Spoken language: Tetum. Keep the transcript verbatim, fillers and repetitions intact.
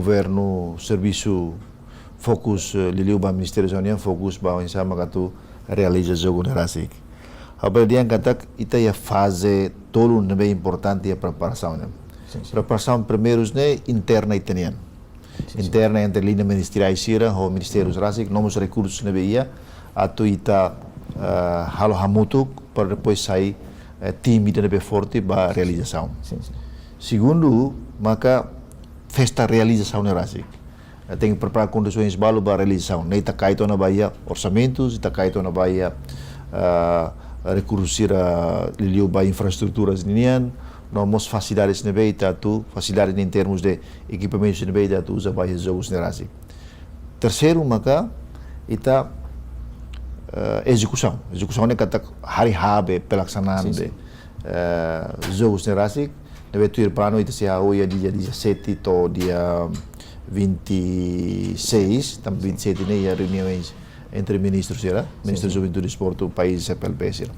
governu servisu fokus, eh, liuliu ba ministériu sira-nian fokus ba oinsá mak atu realiza jogu ne'e rasik. Ha'u bele dehan katak ita iha faze tolu ne'ebé importante iha preparasaun ne'e. Sin, sin. Preparasaun primeirus ne'e interna ita-nian. Sin, sin. Interna entre liña ministeriál sira ho ministériu rasik, nomós rekursus ne'ebé iha, atu ita, eh, halo hamutuk para depois sai, eh, time ida ne'ebé forte ba realizasaun. Sin, sin. Segundu, maka festa realizasaun ne'e rasik. Eh, tenke prepara kondisoens balu ba realizasaun. Ne'e ita kait ona ba iha orsamentus, ita kait ona ba iha, eh, rekursus sira liuliu ba infraestruturas nian, nomós fasilidades ne'ebé ita atu, fasilidades em termos de ekipamentus ne'ebé ita atu uza ba iha jogus ne'e rasik. Terseiru maka ita, eh, ezekusaun. Ezekusaun ne'e katak harii haat be pelaksanaan, sin, be, sin, eh, jogus ne'e rasik. Ne'ebé tuir planu ita sei hahú iha dia dezassete to'o dia vinte e seis, tanba vinte e sete ne'e iha reuniões entre ministrus sira, sin, ministru, sin, Juventude e Desportu, país C P L P sira.